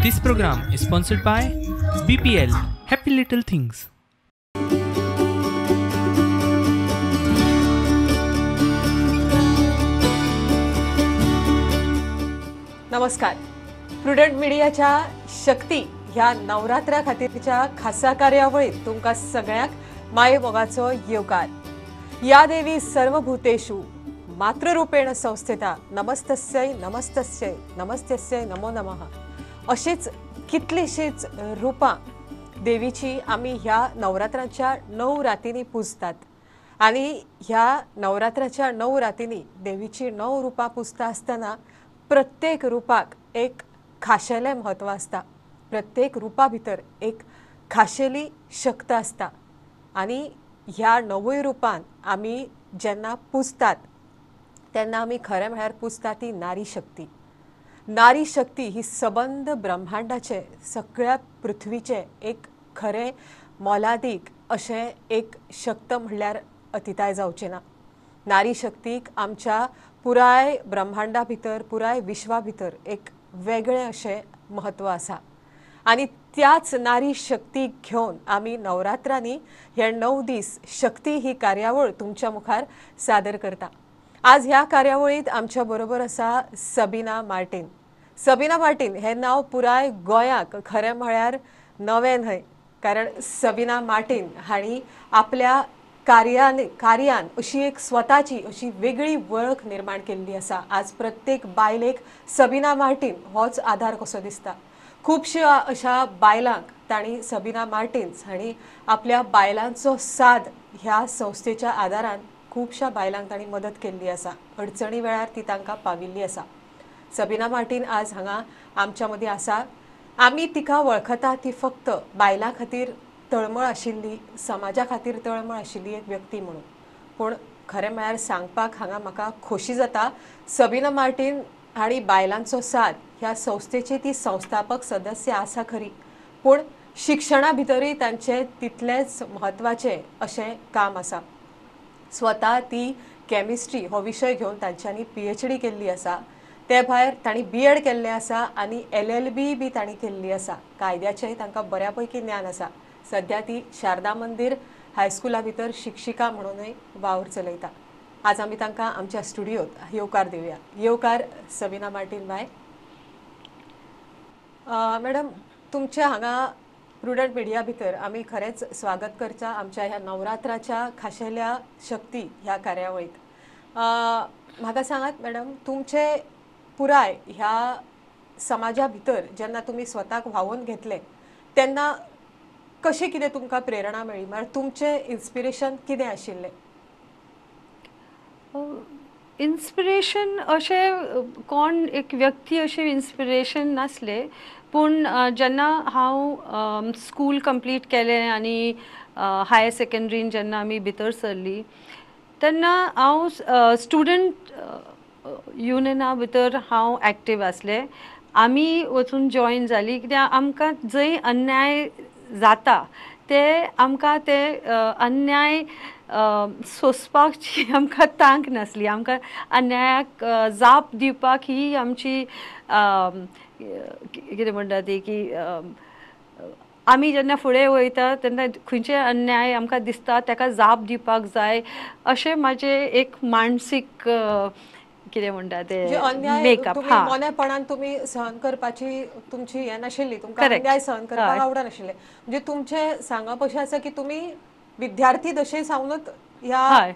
This program is sponsored by BPL, Happy Little Things. नमस्कार. Prudent मिडियाच्या शक्ती ह्या नवरात्रा खातीरच्या खासा कार्यावळीत तुमकां सगळ्यांक मायेमोगाचो येवकार. या देवी सर्वभूतेषु मातृरूपेण संस्थिता नमस्तस्यै नमस्तस्यै नमस्तस्यै नमो नमः. अशीच कितलीशीच रुपां देवीची आमी ह्या नवरात्रांच्या 9 रातींनी पुजतात आनी ह्या नवरात्राच्या 9 रातींनी देवीची 9 रुपां पुजता आसतना प्रत्येक रुपाक एक खाशेलें म्हत्व आसता, प्रत्येक रुपा भितर एक खाशेली शक्त आसता आनी ह्या 9 रुपान आमी जेन्ना पुजतात तेन्ना आमी खरें म्हळ्यार पुजता ती नारी शक्ती. नारी शक्ती ही सबंद ब्रह्मांडाचे, सगळ्या पृथ्वीचे एक खरें मोलादीक अशें एक शक्त म्हणल्यार अतिताय जावची ना. नारी शक्तीक आमच्या पुराय ब्रह्मांडा भितर, पुराय विश्वा भितर एक वेगळें अशें म्हत्व आसा आनी त्याच नारी शक्तीक घेवन आमी नवरात्रांनी हे 9 दीस शक्ती ही कार्यावळ तुमच्या मुखार सादर करता. आज ह्या कार्यावळींत आमच्या बरोबर आसा सबीना मार्टीन. सबीना मार्टीन हे नांव पुराय गोंयाक खरें म्हळ्यार नवें न्हय, कारण सबीना मार्टीन हांणी आपल्या कार्यान अशी एक स्वताची अशी वेगळी वळख निर्माण केल्ली आसा. आज प्रत्येक बायलेक सबीना मार्टीन होच आधार कसो दिसता. खुबश्या अशा बायलांक तांणी, सबीना मार्टीन्स हांणी आपल्या बायलांचो साद ह्या संस्थेच्या आदारान खुबश्या बायलांक तांणी मदत केल्ली आसा, अडचणी वेळार ती तांकां पाविल्ली आसा. सबीना मार्टीन आज हांगा आमच्या मदीं आसा. आमी तिका वळखता ती फक्त बायलां खातीर तळमळ आशिल्ली, समाजा खातीर तळमळ आशिल्ली एक व्यक्ती म्हणून, पूण खरें म्हळ्यार सांगपाक हांगा म्हाका खोशी जाता, सबीना मार्टीन हांणी बायलांचो साद ह्या संस्थेची ती संस्थापक सदस्य आसा खरी, पूण शिक्षणा भितरूय तांचें तितलेंच म्हत्वाचें अशें काम आसा. स्वता ती केमिस्ट्री हो विशय घेवन तांच्यांनी PhD केल्ली आसा, ते भायर तांणी BEd केल्लें आसा आनी LLB बी तांणी केल्ली आसा. कायद्याचें तांकां बऱ्या पैकी ज्ञान आसा. सद्या ती शारदा मंदीर हायस्कुला भितर शिक्षिका म्हणूनय वावर चलयता. आज आमी तांकां आमच्या स्टुडियोत येवकार दिवया. येवकार सबीना मार्टीन बाय. मॅडम, तुमच्या हांगा प्रुडंट मिडिया भितर आमी खरेंच स्वागत करता आमच्या ह्या नवरात्राच्या खाशेल्या शक्ती ह्या कार्यावळीत. म्हाका सांगात मॅडम, तुमचे पुराय ह्या समाजा भितर जेन्ना तुमी स्वताक व्हांवोवन घेतले तेन्ना कशें कितें तुमकां प्रेरणा मेळ्ळी, म्हळ्यार तुमचें इन्स्पिरेशन कितें आशिल्लें? इन्स्पिरेशन अशें कोण एक व्यक्ती अशें इन्स्पिरेशन नासलें, पूण जेन्ना हांव स्कूल कंप्लीट केलें आनी हायर सेकेंडरीन जेन्ना आमी भितर सरली तेन्ना हांव स्टुडंट युनियना भितर हांव एक्टीव आसलें. आमी वचून जॉयन जाली कित्याक आमकां जंय अन्याय जाता ते आमकां ते अन्याय सोंसपाची आमकां तांक नासली. आमकां अन्यायाक जाप दिवपाक ही आमची कितें म्हणटा ती की आमी जेन्ना फुडें वयता तेन्ना खंयचे अन्याय आमकां दिसता ताका जाप दिवपाक जाय अशें म्हाजें एक मानसीक कितें म्हणटा ते मेकअप. मोनेपणान तुमी सहन करपाची तुमची हें नाशिल्ली, तुमकां अन्याय सहन करपाक आवडनाशिल्लें. म्हणजे तुमचें सांगप अशें आसा की तुमी विद्यार्थी दशे सावनूच ह्या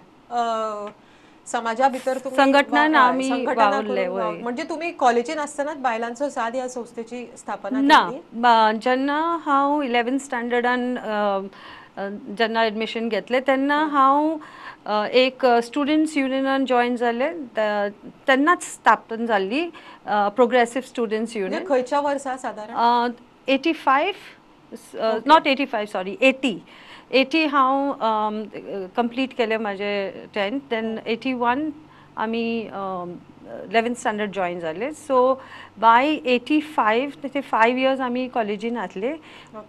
समाजा भितर संघटना आमी वावुरले. म्हणजे तुमी कॉलेजीन आसतनाच बायलांचो साद ह्या संस्थेची स्थापना ना, जेन्ना हांव 11th स्टँडर्डान जेन्ना एडमिशन घेतलें तेन्ना हांव एक स्टुडंट्स युनियनान जॉयन जालें. तेन्नाच स्थापन जाल्ली प्रोग्रेसीव स्टुडंट्स युनियन. खंयच्या वर्सा सादारण? 85, not 85 sorry 80 हांव कंप्लीट केलें म्हाजें 10th. Then 81 आमी 11th standard join जाले. सो बाय 85 ते 5 इयर्स आमी कॉलेजीन आसले.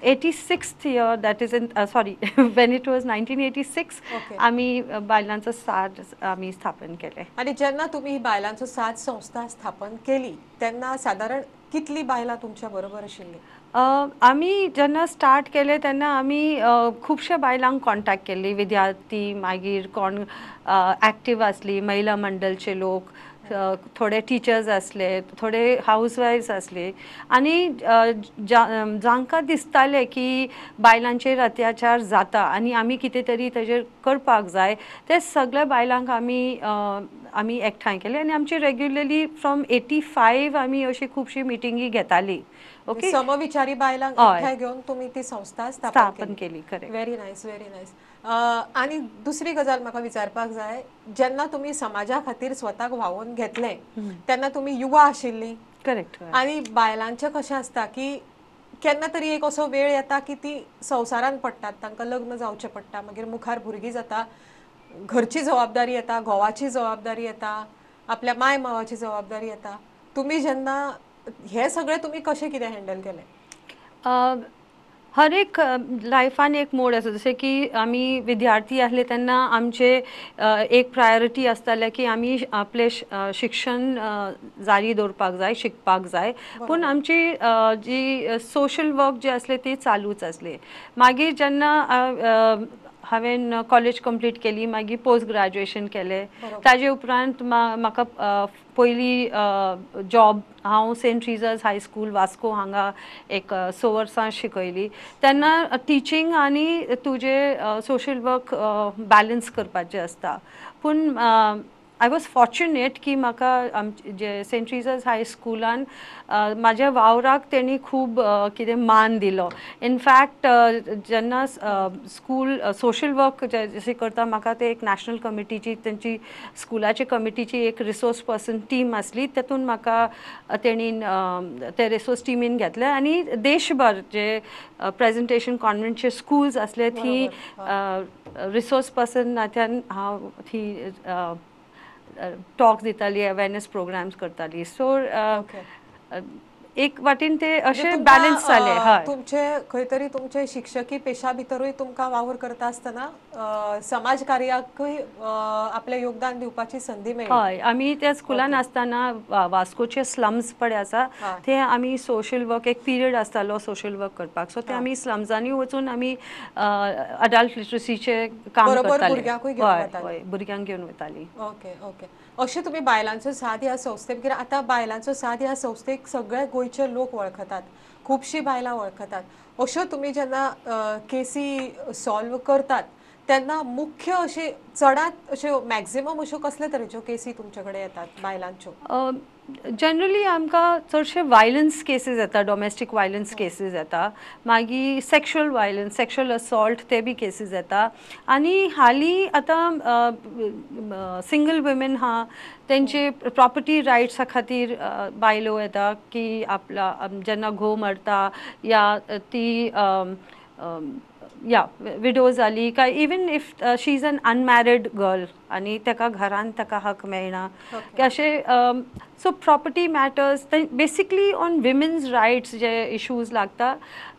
86th year, that is in, sorry, when it was 1986 आमी बायलांचो साथ आमी स्थापन केले. आनी जेन्ना तुमी बायलांचो साथ संस्था स्थापन केली तेन्ना सादारण कितली बायलां तुमच्या बरोबर आशिल्ली? आमी जेन्ना स्टार्ट केले तेन्ना आमी खुबश्या बायलांक कॉन्टेक्ट केल्ली, विद्यार्थी, मागीर कोण एक्टीव आसली, महिला मंडळचे लोक, थोडे टिचर्स आसले, थोडे हावज वायफ्स आसले आनी जांकां दिसतालें की बायलांचेर अत्याचार जाता आनी आमी कितें तरी तेजेर करपाक जाय, ते सगळ्या बायलांक आमी आमी एकठांय केले आनी आमची रेग्युलरली फ्रॉम 85 आमी अशी खुबशी मिटिंगी घेताली. ओके, समविचारी बायलांक एकठांय घेवन तुमी ती संस्था स्थापन केली. Correct. Very nice, very nice. आनी दुसरी गजाल म्हाका विचारपाक जाय, जेन्ना तुमी समाजा खातीर स्वताक व्हांवोवन घेतलें तेन्ना तुमी युवा आशिल्ली. करेक्ट. आनी बायलांचें कशें आसता की केन्ना तरी एक असो वेळ येता की ती संवसारान पडटात, तांकां लग्न जावचें पडटा, मागीर मुखार भुरगीं जाता, घरची जबाबदारी येता, घोवाची जबाबदारी येता, आपल्या माय मावाची जबाबदारी येता. तुमी जेन्ना हे सगळें तुमी कशें कितें हँडल केलें? हर एक लायफान एक मोड आसा. जशें की आमी विद्यार्थी आसले तेन्ना आमचे एक प्रायोरिटी आसतालें की आमी आपलें शिक्षण जारी दवरपाक जाय, शिकपाक जाय. पूण आमची जी सोशल वर्क जे आसले ती चालूच आसली. मागीर जेन्ना हांवें कॉलेज कंप्लीट केली, मागीर पोस्ट ग्रेज्युएशन केलें, ताजे उपरांत म्हाका पयली जॉब हांव सेंट ट्रिजास हायस्कूल वास्को हांगा एक 6 वर्सां शिकयली. तेन्ना टिचींग आनी तुजें सोशल वर्क बॅलन्स करपाचें आसता. पूण I was fortunate की म्हाका आमचे जे सेंट ट्रिजास हायस्कुलान म्हाज्या वावराक तेणी खूब कितें मान दिलो. इनफॅक्ट जेन्ना स्कूल सोशल वर्क जशें करता, म्हाका ते एक नॅशनल कमिटीची, तेंची स्कुलाचे कमिटीची एक रिसोर्स पर्सन टीम आसली, तेतून म्हाका तेणी ते रिसोर्स टिमीन घेतले आनी देशभर जे प्रेजेंटेशन कॉन्वेंटचे स्कूल्स आसले थी रिसोर्स पर्सन नात्यान हांव थी टॉक दिताली, अवेरनेस प्रोग्राम्स करताली. सो एक वाटेन ते अशें बॅलन्स जालें. हय, तुमचे खंय तरी तुमचे शिक्षकी पेशा भितरूय तुमकां वावर करता आसतना समाज कार्याकूय आपलें योगदान दिवपाची संदी मेळ्ळी. हय, आमी त्या स्कुलान आसतना वास्कोचे स्लम्स पळय आसा ते आमी सोशल वर्क एक पिरियड आसतालो सोशल वर्क करपाक. सो ते आमी स्लम्सांनी वचून आमी अडल्ट लिटरसीचें काम करताले. हय, भुरग्यांक घेवन वताली. Okay okay. अशें तुमी बायलांचो साथ ह्या संस्थेक, कित्याक आतां बायलांचो साथ ह्या संस्थेक सगळे गोंयचे लोक वळखतात, खुबशीं बायलां वळखतात. अश्यो तुमी जेन्ना केसी सॉल्व करतात तेन्ना मुख्य अशी चडात अश्यो मॅक्झिमम अश्यो कसले तरेच्यो केसी तुमचे कडेन येतात बायलांच्यो? जनरली आमकां चडशे वायलन्स केसीस येता, डोमेस्टीक वायलन्स केसीस येता, मागीर सेक्शुअल वायलन्स, सेक्शुअल असॉल्ट ते बी केसीस येता. आनी हालीं आतां सिंगल वुमेन आहा तेंचे प्रॉपर्टी रायट्सा खातीर बायलो येता की आपला जेन्ना घोव मरता या ती या विडो जाली काय even if she is an unmarried girl आनी ताका घरान ताका हक मेळना अशें. So property matters basically on women's rights J issues लागता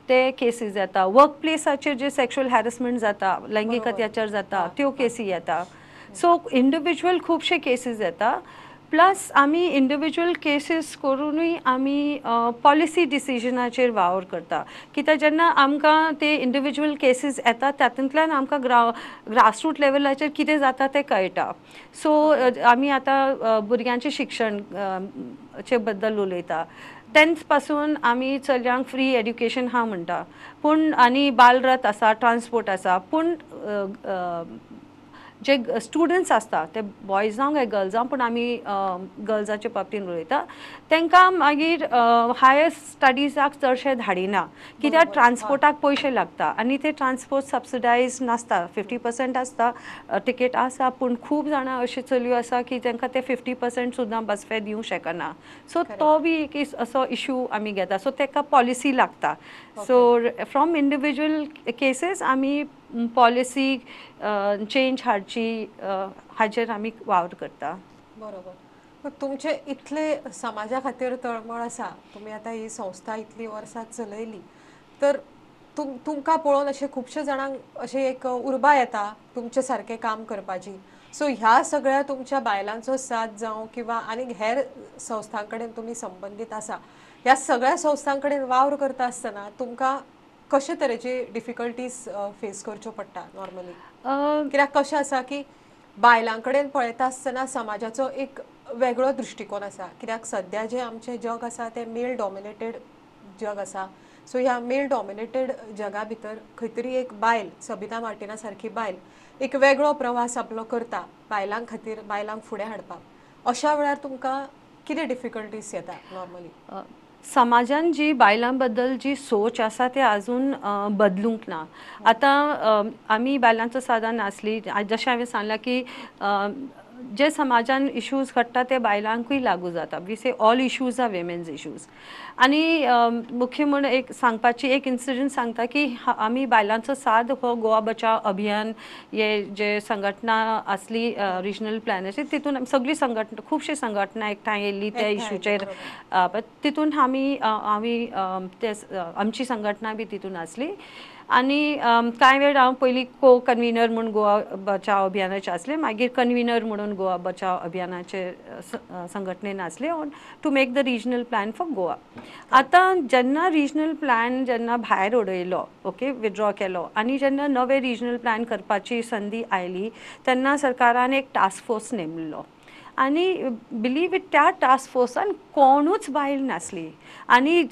ते केसीस येता. वर्क प्लेसाचेर जे सेक्शुअल हॅरसमेंट जाता, लैंगीक अत्याचार जाता, त्यो केसी येता. सो इंडिविज्युअल खुबशे केसीस येता. प्लस आमी इंडिविज्युअल केसीस करुनूय आमी पॉलिसी डिसिजनाचेर वावर करता. कित्याक जेन्ना आमकां ते इंडिविज्युअल केसीस येता तातूंतल्यान आमकां ग्रासरूट लेवलाचेर कितें जाता तें कळटा. सो आमी आतां भुरग्यांचें शिक्षण चे बद्दल उलयता. 10th पासून आमी चलयांक फ्री एड्युकेशन आहा म्हणटा, पूण आनी बालरथ आसा, ट्रान्सपोर्ट आसा, पूण जे स्टुडंट्स आसता ते बॉयज जावं काय गर्ल्स जावं, पूण आमी गर्ल्साचे बाबतीन उलयता, तांकां मागीर हायर स्टडीजाक चडशे धाडिना कित्याक ट्रान्सपोर्टाक पयशे लागता आनी ते ट्रान्सपोर्ट सबसिडायज नासता. 50% आसता टिकेट आसा, पूण खूब जाणां अश्यो चलयो आसा की तांकां ते 50% सुद्दां बस फेर दिवंक शकना. सो तो बी एक असो इशू आमी घेता. सो ताका पॉलिसी लागता. सो फ्रॉम इंडिविज्युअल केसीस आमी पॉलिसी चेंज हाडची हाचेर आमी वावर करता. बरोबर. तुमचे इतले समाजा खातीर तळमळ आसा, तुमी आतां ही संस्था इतली वर्सां चलयली, तर तुमकां पळोवन अशें खुबशे जाणांक अशें एक उर्बा येता तुमचे सारकें काम करपाची. सो ह्या सगळ्या तुमच्या बायलांचो साथ जावं किंवा आनीक हेर संस्थां कडेन तुमी संबंदीत आसा, ह्या सगळ्या संस्थां कडेन वावर करता आसतना तुमकां कशे तरेची डिफिकल्टीज फेस करच्यो पडटा नॉर्मली? कित्याक कशें आसा की बायलां कडेन पळयता आसतना समाजाचो एक वेगळो दृश्टिकोन आसा, कित्याक सद्या जें आमचें जग आसा तें मेल डॉमिनेटेड जग आसा. सो ह्या मेल डॉमिनेटेड जगा भितर खंय तरी एक बायल, सबिना मार्टिना सारकी बायल एक वेगळो प्रवास आपलो करता बायलां खातीर, बायलांक फुडें हाडपाक. अशा वेळार तुमकां कितें डिफिकल्टीज येता नॉर्मली? समाजान जी बायलां बद्दल जी सोच आसा ते आजून बदलूंक ना. आतां आमी बायलांचो सादान आसली, जशें हांवें सांगलां की जे समाजान इश्यूज घडटा ते बायलांकूय लागू जाता. We say all issues are women's issues. आनी मुख्य म्हूण एक सांगपाची एक इन्सिडंट सांगता की आमी बायलांचो साद हो गोवा बचाव अभियान हे जे संघटना आसली रिजनल प्लॅनाची, तितून सगळी संघटना, खुबशी संघटना एकठांय येयल्ली त्या इशूचेर. तितून आमी आमी ते आमची संघटना बी तितून आसली. आनी कांय वेळ हांव पयलीं को कन्विनर म्हूण गोवा बचाव अभियानाचे आसलें, मागीर कन्विनर म्हणून गोवा बचाव अभियानाचे संघटनेन आसलें on to make the regional plan for Goa. आतां जेन्ना रिजनल प्लॅन जेन्ना भायर उडयलो, ओके, विथड्रॉ केलो आनी जेन्ना नवे रिजनल प्लॅन करपाची संदी आयली तेन्ना सरकारान एक टास्क फोर्स नेमलो. आनी बिलीव it, त्या टास्क फोर्सान कोणूच बायल नासली. आनी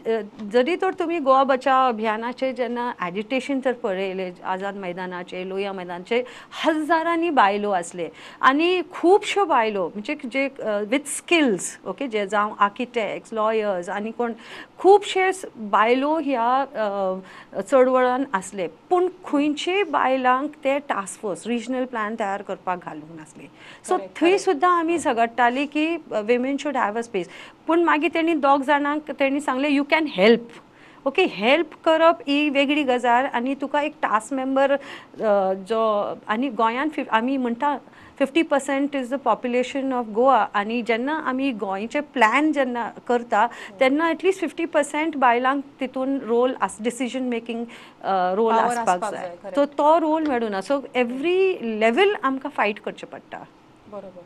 जरी तर तुमी गोवा बचाव अभियानाचे जेन्ना एजिटेशन तर पळयलें, आझाद मैदानाचे, लोहिया मैदानाचे, हजारांनी बायलो आसले आनी खुबश्यो बायलो म्हणजे जे विथ स्किल्स, ओके, जे जावं आर्किटेक्ट्स, लॉयर्स आनी कोण, खुबशे बायलो ह्या चळवळान आसले. पूण खंयचे बायलांक ते टास्क फोर्स रिजनल प्लॅन तयार करपाक घालूंक नासले. सो थंय सुद्दां आमी झगडटाली की women should have a space. पूण मागीर तेणी दोग जाणांक तेणी सांगलें you can help, okay. Help करप ही वेगळी गजाल आनी तुका एक टास्क मेंबर जो, आनी गोंयांत आमी म्हणटा 50% is the population of Goa. आनी जेन्ना आमी गोंयचे प्लॅन जेन्ना करता तेन्ना एटलिस्ट 50% बायलांक तितून रोल आस, डिसिजन मेकींग रोल आसपाक जाय. सो तो रोल मेळूना. सो एवरी लेवल आमकां फायट करचें पडटा. बरोबर.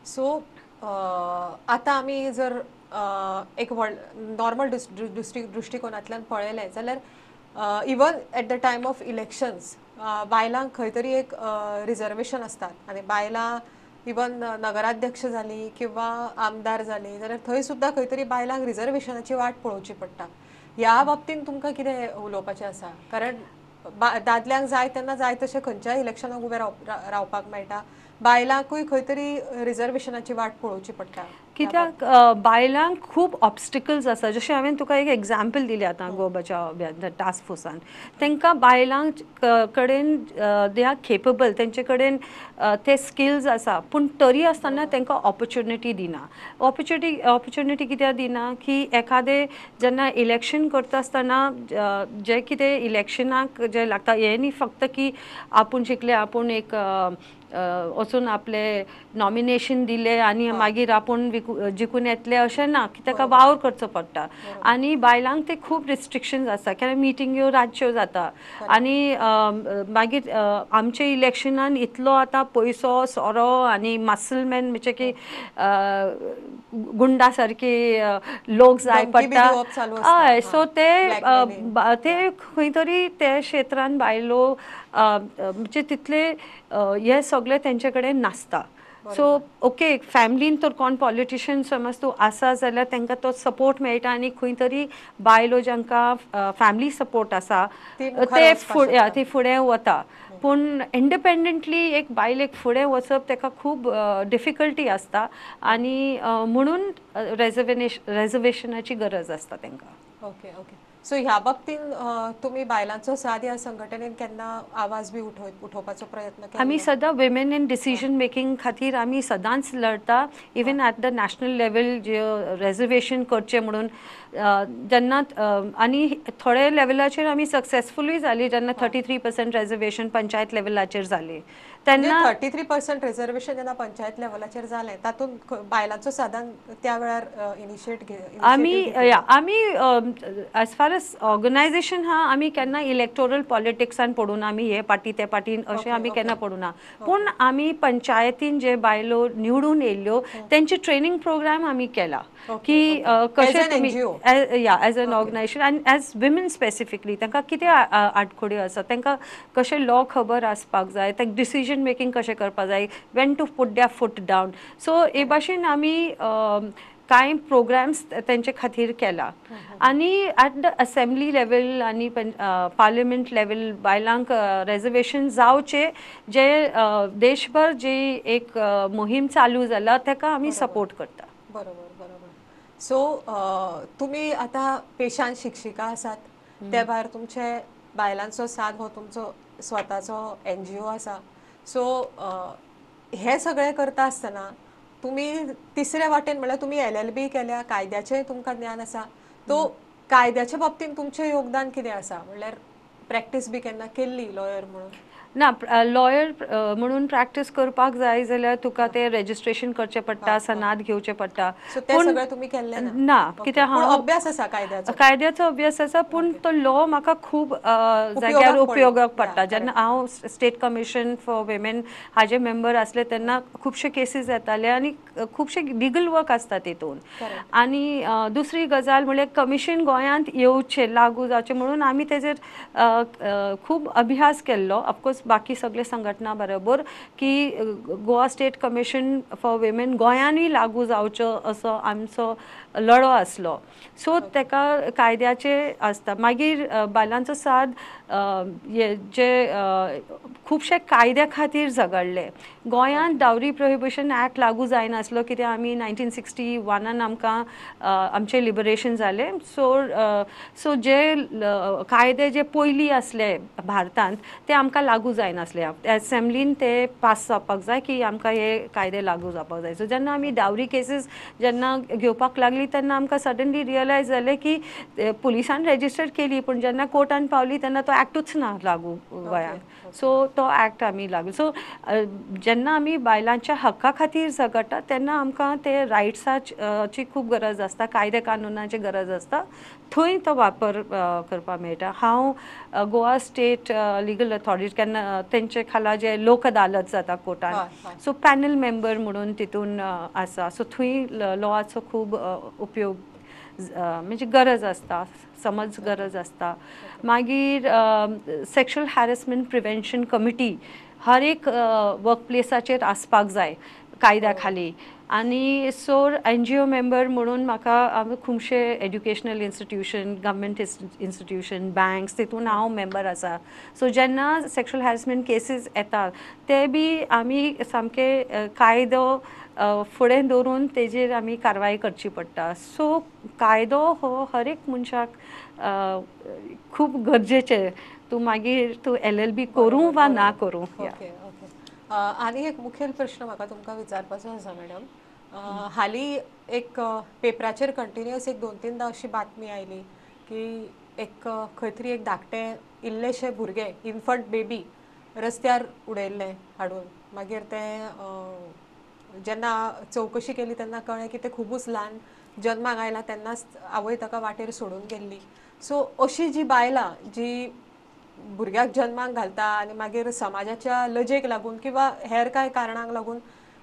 सो आतां आमी जर एक व्हड नॉर्मल दृश्टिकोनांतल्यान पळयलें जाल्यार even at the time of elections बायलांक खंय तरी एक रिजर्वेशन आसतात आनी बायलां इवन नगराध्यक्ष जालीं किंवा आमदार जालीं जाल्यार थंय सुद्दां खंय तरी बायलांक रिजर्वेशनाची वाट पळोवची पडटा. ह्या बाबतींत तुमकां कितें उलोवपाचें आसा? कारण दादल्यांक जाय तेन्ना जाय तशें खंयच्याय इलेक्शनाक उबें रावपाक मेळटा, बायलांकूय खंय तरी रिजर्वेशनाची वाट पळोवची पडटा. कित्याक बायलांक खूब ऑब्स्टिकल्स आसा. जशें हांवें तुका एक एग्जाम्पल दिलें आतां गोवा बचाव अभियान टास्क फोर्सान, तांकां बायलांक कडेन they are capable, तेंचे कडेन ते स्किल्स आसा, पूण तरी आसतना तांकां ऑपॉर्च्युनिटी दिना. ऑपॉर्च्युनिटी कित्याक दिना की एखादें जेन्ना इलेक्शन करता आसतना जें कितें इलेक्शनाक जें लागता, हें न्ही फक्त की आपूण शिकलें, आपूण एक वचून आपले नॉमिनेशन दिलें आनी मागीर आपूण जिखून येतलें अशें ना, की ताका वावर करचो पडटा. आनी बायलांक ते खूब रिस्ट्रिक्शन्स आसता, केन्ना मिटिंग्यो रातच्यो जाता आनी मागीर आमचे इलेक्शनान इतलो आतां पयसो सोरो आनी मसलमॅन म्हणजे की गुंडा सारके लोक जाय पडटा. हय, सो ते ते खंय तरी ते क्षेत्रान बायलो म्हणजे तितले हे सगळे तेंचे कडेन नासता. सो ओके, फॅमिलीन तर कोण पॉलिटिशियन समज तूं आसा जाल्यार तांकां तो सपोर्ट मेळटा आनी खंय तरी बायलो जांकां फॅमिली सपोर्ट आसा ते ती फुडें वता. पूण इंडिपेंडंटली एक बायलेक फुडें वचप ताका खूब डिफिकल्टी आसता आनी म्हणून रेजर्वेशनाची गरज आसता तांकां. Okay okay. सो ह्या बाबतीन तुमी बायलांचो साद ह्या संघटनेन केन्ना आवाज बी उठोवपाचो प्रयत्न केलो? आमी सदां विमेन इन डिसिजन मेकिंग खातीर आमी सदांच लढता, even at the national level J reservation करचें म्हणून जेन्ना, आनी थोडे लेवलाचेर आमी सक्सेसफुलूय जाली जेन्ना 33% रेजर्वेशन पंचायत लेवलाचेर जाली तेन्ना. 33% रिझर्वेशन जेन्ना पंचायत लेवलाचेर जालें तातूंत बायलांचो सादान त्या वेळार इनिशिएट आमी आमी एज फार एज ऑर्गनायझेशन हा, आमी केन्ना इलेक्टोरल पॉलिटिक्सान पडूना, आमी हे पार्टी ते पार्टीन अशें आमी केन्ना पडूना. पूण आमी पंचायतीन जे बायलो निवडून येयल्ल्यो तेंचे ट्रेनिंग प्रोग्राम आमी केला की कशें तुमी या एज एन ऑर्गनायझेशन आनी एज विमेन स्पेसिफिकली तांकां कितें आडखोड्यो आसा, तांकां कशें लॉ खबर आसपाक जाय, तांकां डिसिजन मेकिंग कशें करपाक जाय, when to put their foot down. So हे भाशेन आमी कांय प्रोग्राम्स तेंचे खातीर केला. आनी एट the assembly level आनी पार्लिमेंट लेवल बायलांक रेजर्वेशन जावचें जे देशभर जी एक मोहीम चालू जाला ताका आमी सपोर्ट करता. बरोबर बरोबर. सो तुमी आतां पेशान शिक्षिका आसात, ते भायर तुमचे बायलांचो साद हो तुमचो स्वताचो NGO आसा. सो हे सगळें करता आसतना तुमी तिसऱ्या वाटेन म्हळ्यार तुमी LLB केल्या, कायद्याचें तुमकां ज्ञान आसा, तो कायद्याच्या बाबतींत तुमचें योगदान कितें आसा? म्हणल्यार प्रॅक्टीस बी केन्ना केल्ली लॉयर म्हणून? ना, लॉयर म्हणून प्रॅक्टीस करपाक जाय जाल्यार तुका तें रेजिस्ट्रेशन करचें पडटा, सनाद घेवचें पडटा. तें सगळें तुमी केल्लें ना? कित्याक हांव अभ्यास आसा कायद्याचो, कायद्याचो अभ्यास आसा, पूण तो लॉ म्हाका खूब जाग्यार उपयोगाक पडटा. जेन्ना हांव स्टेट कमिशन फॉर विमेन हाजे मेंबर आसले तेन्ना खुबशे केसीस येताले आनी खुबशे लिगल वर्क आसता तितून. आनी दुसरी गजाल म्हळ्यार कमिशन गोंयांत येवचें, लागू जावचें म्हणून आमी तेजेर खूब अभ्यास केल्लो, ऑफकोर्स बाकी सगळे संघटना बरोबर, की Goa state commission for women गोंयानूय लागू जावचो असो आमचो लढो आसलो. सो ताका कायद्याचे आसता. मागीर बायलांचो साद जे खुबशे कायद्या खातीर झगडले. गोंयांत डावरी प्रोहिबिशन एक्ट लागू जायनासलो कित्याक आमी 1961 आमकां आमचें लिबरेशन जालें. सो सो जे कायदे जे पयलीं आसले भारतांत ते आमकां लागू जायनासले, एसेंब्लीन ते पास जावपाक जाय की आमकां हे कायदे लागू जावपाक जाय. सो जेन्ना आमी डावरी केसीस जेन्ना घेवपाक लागली तेन्ना आमकां सडनली रियलायज जालें की पुलिसान रेजिस्टर केली पूण जेन्ना कोर्टान पावली तेन्ना तो एक्टूच ना लागू गोंयांत. सो तो एक्ट आमी लागू. सो जेन्ना आमी बायलांच्या हक्का खातीर झगडटा तेन्ना आमकां ते रायट्साची खूब गरज आसता, कायदे कानुनाची गरज आसता, थंय तो वापर करपाक मेळटा. हांव गोवा स्टेट लिगल ऑथॉरिटी केन्ना तेंचे खाला जे लोक अदालत जाता कोर्टान, सो पॅनल मेंबर म्हणून तितून आसा. सो थंय लॉआचो खूब उपयोग म्हणजे गरज आसता, समज गरज आसता. मागीर सेक्शुअल हॅरेसमेंट प्रिवेन्शन कमिटी हर एक वर्क प्लेसाचेर आसपाक जाय कायद्या खाली. आनी सो NGO member म्हणून म्हाका खुबशे educational institution, government institution, banks तितून हांव मेंबर आसा. सो जेन्ना सेक्शुअल हॅरेसमेंट केसीस येता ते बी आमी सामके कायदो फुडें दवरून तेजेर आमी कारवाय करची पडटा. सो कायदो हो हर एक मनशाक खूब गरजेचें, तूं मागीर तूं LLB करूं वा ना करूं. Okay okay. आनी एक मुखेल प्रश्न म्हाका तुमकां विचारपाचो आसा मॅडम, हालीं एक पेपराचेर कंटिन्युअस एक 2-3 अशी बातमी आयली की एक खंय तरी एक धाकटें इल्लेशें भुरगें, इन्फंट बेबी रस्त्यार उडयल्लें हाडून, मागीर तें जेन्ना चवकशी केली तेन्ना कळ्ळें की तें खुबूच ल्हान, जन्माक आयलां तेन्नाच आवय ताका वाटेर सोडून गेल्ली. सो अशी जी बायलां जी भुरग्याक जन्माक घालता आनी मागीर समाजाच्या लजेक लागून किंवा हेर कांय कारणांक लागून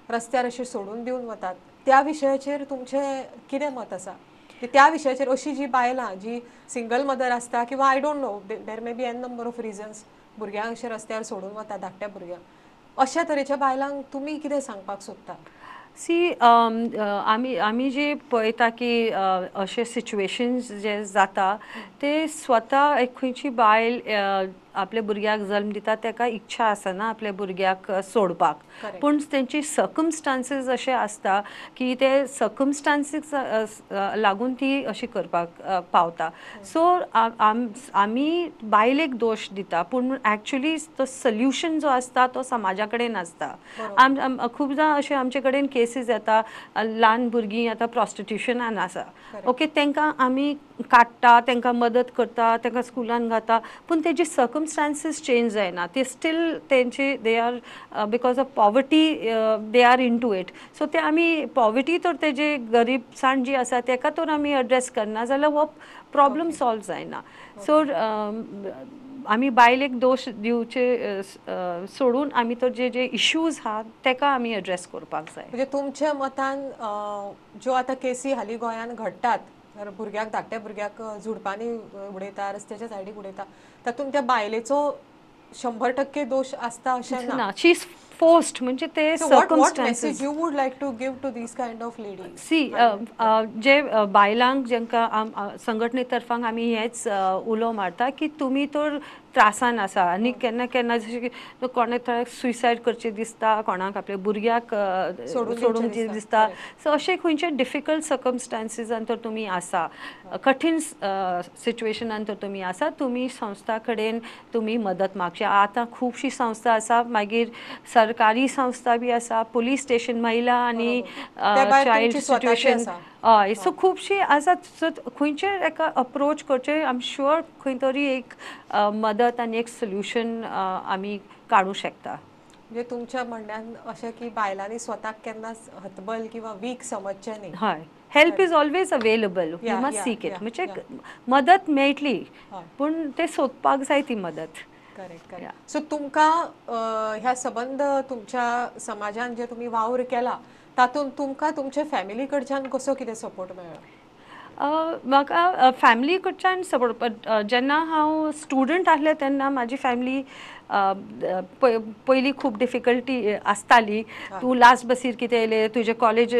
रस्त्यार अशें सोडून दिवन वतात, त्या विशयाचेर तुमचें कितें मत आसा? त्या विशयाचेर अशी जी बायलां जी सिंगल मदर आसता किंवा I don't know, there may be an number of reasons, भुरग्यांक अशें रस्त्यार सोडून वता धाकट्या भुरग्यांक, अशा तरेच्या बायलांक तुमी कितें सांगपाक सोदता? सी, आमी आमी जे पळयता की अशे सिच्युएशन्स जे जाता ते स्वता एक खंयची बायल आपल्या भुरग्याक जल्म दिता ताका इच्छा आसना आपल्या भुरग्याक सोडपाक, पूण तेंची सर्कमस्टांसीस अशे आसता की ते सर्कमस्टांसीस लागून ती अशी करपाक पावता. सो आमी बायलेक दोश दिता, पूण एक्चुली तो सोल्युशन जो आसता तो समाजा कडेन आसता. खुबदां अशे आमचे कडेन केसीस येता, ल्हान भुरगीं आतां प्रोस्टिट्युशनान आसा, ओके, तांकां आमी काडटा, तांकां मदत करता, तांकां स्कुलान घाता, पूण तेजी सर्कमस्टांसीस चेंज जायना, ते स्टील तेंचे they are because of poverty they are into it. So ते आमी पॉवर्टी तर तेजे गरीबसाण जी आसा तेका तर आमी एड्रेस करना जाल्यार हो प्रॉब्लम सॉल्व जायना. सो आमी बायलेक दोश दिवचे सोडून आमी तर जे जे इश्यूज आहा तेका आमी एड्रेस करपाक जाय. म्हणजे तुमच्या मतान ज्यो आतां केसी हालीं गोंयांत घडटात, भुरग्याक, धाकट्या भुरग्याक झुडपांनी उडयता, रस्त्याच्या सायडीक उडयता, तातूंत त्या बायलेचो 100% दोश आसता अशें ना. शी is forced, म्हणजे ते circumstances. You would like to give to these kind of ladies? See, जे बायलांक जेंका संघटने तर्फांक आमी हेच उलो मारता की तुमी तर त्रासान आसा आनी केन्ना केन्ना जशें की कोणाक थोड्याक सुसायड करचें दिसता, कोणाक आपल्या भुरग्याक सोडून दिसता, सो अशे खंयचे डिफिकल्ट सर्कमस्टांसीसान तर तुमी आसा, कठीण सिच्युएशनान तर तुमी आसा, तुमी संस्था कडेन तुमी मदत मागची. आतां खुबशी संस्था आसा, मागीर सरकारी संस्था बी आसा, पुलीस स्टेशन महिला आनी चायल्ड सिच्युएशन, हय, सो खुबशी आसा. सो खंयचे एका अप्रोच करचें, I am sure खंय तरी एक मदत आनी एक सोल्युशन आमी काडूं शकता. म्हणजे तुमच्या म्हणण्यान अशें की बायलांनी स्वताक केन्नाच हतबल किंवा वीक समजचें न्ही. हय, help is always available, you must seek it. म्हणजे मदत मेळटली, पूण ते सोदपाक जाय ती मदत. Correct, correct. सो तुमकां ह्या सबंद तुमच्या समाजान जे तुमी वावर केला तातूंत तुमकां तुमच्या फॅमिली कडच्यान कसो कितें सपोर्ट मेळ्ळो? म्हाका फॅमिली कडच्यान सपोर्ट, जेन्ना हांव स्टुडंट आसलें तेन्ना म्हाजी फॅमिली पयलीं खूब डिफिकल्टी आसताली. तूं लास्ट बसीर कितें येयलें, तुजें कॉलेज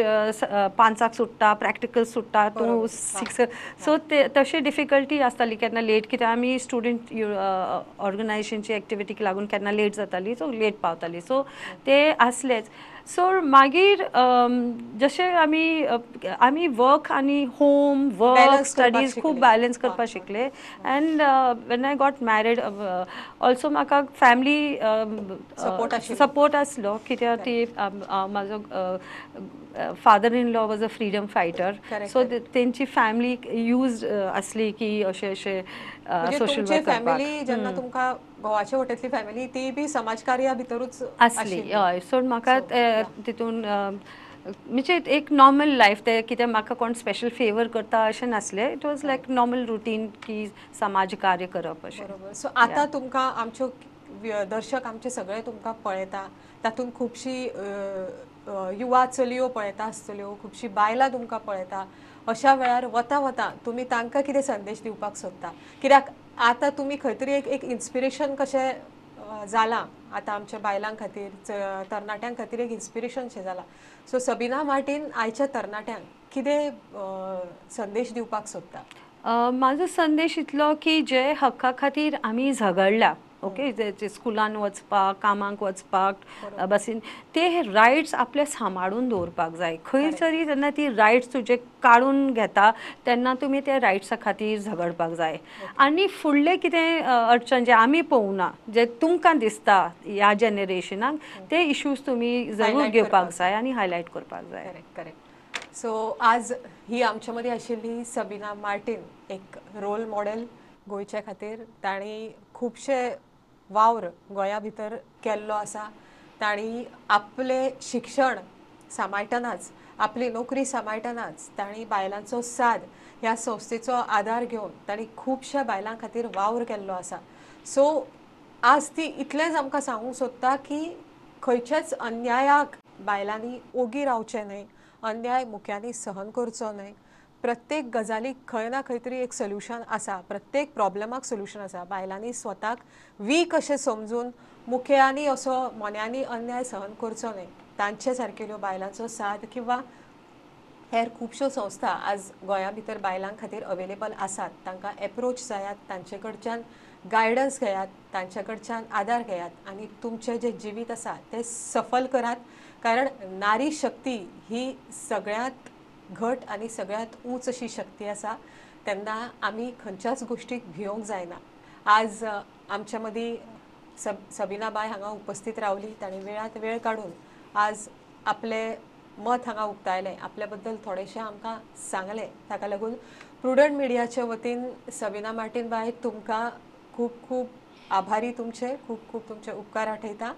5 सुट्टा, प्रॅक्टिकल सुट्टा, तूं 6, सो ते तशें डिफिकल्टी आसताली. केन्ना लेट, कित्याक आमी स्टुडंट ऑर्गनायजेशनची एक्टिविटीक लागून केन्ना लेट जाताली, सो लेट पावताली, सो ते आसलेच. सो मागीर जशें आमी आमी वर्क आनी होम वर्क स्टडीज खूब बॅलन्स करपाक शिकले. And when I got married also म्हाका फॅमिली सपोर्ट आसलो, कित्याक ती म्हाजो father in law was a freedom fighter, so तेंची फॅमिली यूज आसली की अशें अशें सोशल वर्क. फॅमिली जेन्ना तुमकां घोवाच्या वटेंतली फॅमिली ती बी समाजकार्या भितरूच आसली, हय. सो म्हाका तितून म्हणजे एक नॉर्मल लायफ, ते कित्याक म्हाका कोण स्पेशल फेवर करता अशें नासलें, it was like normal routine की समाज कार्य करप अशें. बरोबर. सो आतां तुमकां आमच्यो दर्शक आमचे सगळे तुमकां पळयता, तातूंत खुबशी युवा चलयो पळयता आसतल्यो, खुबशी बायलां तुमकां पळयता, अशा वेळार वता वता तुमी तांकां कितें संदेश दिवपाक सोदता? कित्याक आतां तुमी खंय तरी एक एक इन्स्पिरेशन कशें जालां आतां आमच्या बायलां खातीर, तरणाट्यां खातीर एक इन्स्पिरेशन शें जालां. सो सबीना मार्टीन आयच्या तरणाट्यांक कितें संदेश दिवपाक सोदता? म्हाजो संदेश इतलो की जे हक्का खातीर आमी झगडल्या, ओके, जे स्कुलान वचपाक, कामाक वचपाक, बसीन, ते रायट्स आपले सांबाळून दवरपाक जाय. खंय तरी जेन्ना ती रायट्स तुजे काडून घेता तेन्ना तुमी त्या रायट्सा खातीर झगडपाक जाय. आनी फुडलें कितें अडचण जे आमी पळोवना, जे तुमकां दिसता ह्या जनरेशनाक, ते इश्यूज तुमी जरूर घेवपाक जाय आनी हायलायट करपाक जाय. Correct, correct. सो आज ही आमच्या मदीं आशिल्ली सबीना मार्टीन, एक रोल मॉडेल गोंयच्या खातीर. तांणी खुबशे वावर गोंया भितर केल्लो आसा. तांणी आपलें शिक्षण सांबाळटनाच, आपली नोकरी सांबाळटनाच तांणी बायलांचो साद ह्या संस्थेचो आदार घेवन तांणी खुबश्या बायलां खातीर वावर केल्लो आसा. सो आज ती इतलेंच आमकां सांगूंक सोदता की खंयच्याच अन्यायाक बायलांनी ओगी रावचें न्हय, अन्याय मुख्यांनी सहन करचो न्हय. प्रत्येक गजालीक खंय ना खंय तरी एक सोल्युशन आसा, प्रत्येक प्रॉब्लमाक सोल्युशन आसा. बायलांनी स्वताक वीक अशें समजून मुख्यांनी असो मोन्यांनी अन्याय सहन करचो न्हय. तांचे सारकेल्यो बायलांचो साद किंवा हेर खुबश्यो संस्था आज गोंया भितर बायलां खातीर अवेलेबल आसात, तांकां एप्रोच जायात, तांचे कडच्यान गायडन्स घेयात, तांच्या कडच्यान आदार घेयात आनी तुमचें जें जिवीत आसा तें सफल करात. कारण नारी शक्ती ही सगळ्यांत घट आनी सगळ्यांत ऊंच अशी शक्ती आसा. तेन्ना आमी खंयच्याच गोश्टीक भियोंक जायना. आज आमच्या मदीं सबिना बाय हांगा उपस्थित रावली, तांणी वेळांत वेळ काडून आज आपलें मत हांगा उक्तायलें, आपल्या बद्दल थोडेशें आमकां सांगलें. ताका लागून प्रुडंट मिडियाच्या वतीन सबिना मार्टीन बाय तुमकां खूब खूब आभारी, तुमचे खूब खूब तुमचे उपकार आठयता.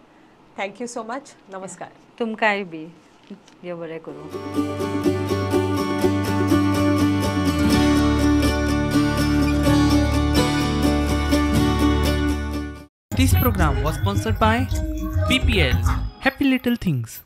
Thank you so much. नमस्कार. तुमकांय बी देव बरें करूं. This program was sponsored by BPL, Happy Little Things.